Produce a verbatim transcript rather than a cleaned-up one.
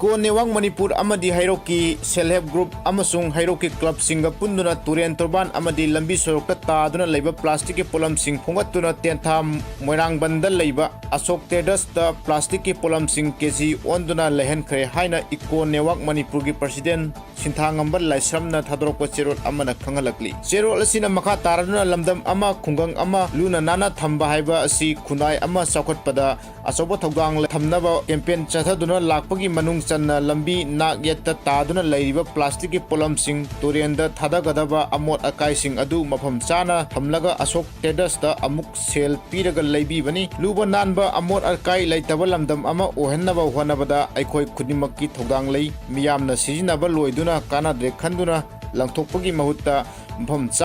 Eco Network Manipur ꯑꯃꯗꯤ ꯍꯩꯔꯣꯛꯀꯤ Self Help Group ꯑꯃꯁꯨꯡ ꯍꯩꯔꯣꯛꯀꯤ clubꯁꯤꯡꯒ ꯄꯨꯟꯗꯨꯅ ꯇꯨꯔꯦꯟ ꯇꯣꯔꯕꯥꯟ ꯑꯃꯗꯤ ꯂꯝꯕꯤ ꯁꯣꯔꯣꯛꯇ ꯇꯥꯗꯨꯅ ꯂꯩꯕ plasticꯀꯤ ꯄꯣꯠꯂꯝꯁꯤꯡ ꯈꯣꯝꯒꯠꯇꯨꯅ ꯇꯦꯟꯊꯥ ꯃꯣꯏꯔꯥꯡꯕꯟꯗ ꯂꯩꯕ ꯑꯁꯣꯛ ꯇ꯭ꯔꯦꯗꯔꯁꯇ plasticꯀꯤ ꯄꯣꯠꯂꯝꯁꯤꯡ KG ꯑꯣꯟꯗꯨꯅ ꯂꯩꯍꯟꯈ꯭ꯔꯦ ꯍꯥꯏꯅ Eco Network ꯃꯅꯤꯄꯨꯔꯒꯤ president ꯁꯤꯟꯊꯥꯉꯝꯕ ꯂꯥꯏꯁ꯭ꯔꯝꯅ ꯊꯥꯗꯣꯔꯛꯄ ꯆꯦꯔꯣꯜ ꯑꯃꯅ ꯈꯪꯍꯜꯂꯛꯂꯤ꯫ ꯆꯦꯔꯣꯜ ꯑꯁꯤꯅ ꯃꯈꯥ ꯇꯥꯔꯗꯨꯅ ꯂꯝꯗꯝ ꯑꯃ, ꯈꯨꯡꯒꯪ ꯑꯃ ꯂꯨꯅ ꯅꯥꯟꯅ ꯊꯝꯕ ꯍꯥꯏꯕ ꯑꯁꯤ ꯈꯨꯟꯅꯥꯏ ꯑꯃ ꯆꯥꯎꯈꯠꯄꯗ ꯑꯆꯧꯕ ꯊꯧꯗꯥꯡ ꯊꯝꯅꯕ campaign ꯆꯠꯊꯗꯨꯅ ꯂꯥꯛꯄꯒꯤ ꯃꯅꯨꯡ ꯆꯟꯅ ꯂꯝꯕꯤ ꯅꯥꯛ ꯌꯦꯠꯇ ꯇꯥꯗꯨꯅ ꯂꯩꯔꯤꯕ plasticꯀꯤ ꯄꯣꯠꯂꯝꯁꯤꯡ, ꯇꯨꯔꯦꯟꯗ ꯊꯥꯗꯒꯗꯕ ꯑꯃꯣꯠ ꯑꯀꯥꯏꯁꯤꯡ ꯑꯗꯨ ꯃꯐꯝ ꯆꯥꯅ ꯊꯝꯂꯒ ꯑꯁꯣꯛ ꯇ꯭ꯔꯦꯗꯔꯁꯇ ꯑꯃꯨꯛ ꯁꯦꯜ ꯄꯤꯔꯒ ꯂꯩꯕꯤꯕꯅꯤ꯫ ꯂꯨꯕ ꯅꯥꯟꯕ, ꯑꯃꯣꯠ ꯑꯀꯥꯏ ꯂꯩꯇꯕ ꯂꯝꯗꯝ ꯑꯃ ꯑꯣꯏꯍꯟꯅꯕ ꯍꯣꯠꯅꯕꯗ ꯑꯩꯈꯣꯏ ꯈꯨꯗꯤꯡꯃꯛꯀꯤ ꯊꯧꯗꯥꯡ ꯂꯩ꯫ ꯃꯤꯌꯥꯝꯅ ꯁꯤꯖꯤꯟꯅꯕ ꯂꯣꯏꯗꯨꯅ ꯀꯥꯟꯅꯗ꯭ꯔꯦ ꯈꯟꯗꯨꯅ ꯂꯪꯊꯣꯛꯄꯒꯤ ꯃꯍꯨꯠꯇ ꯃꯐꯝ ꯆꯥ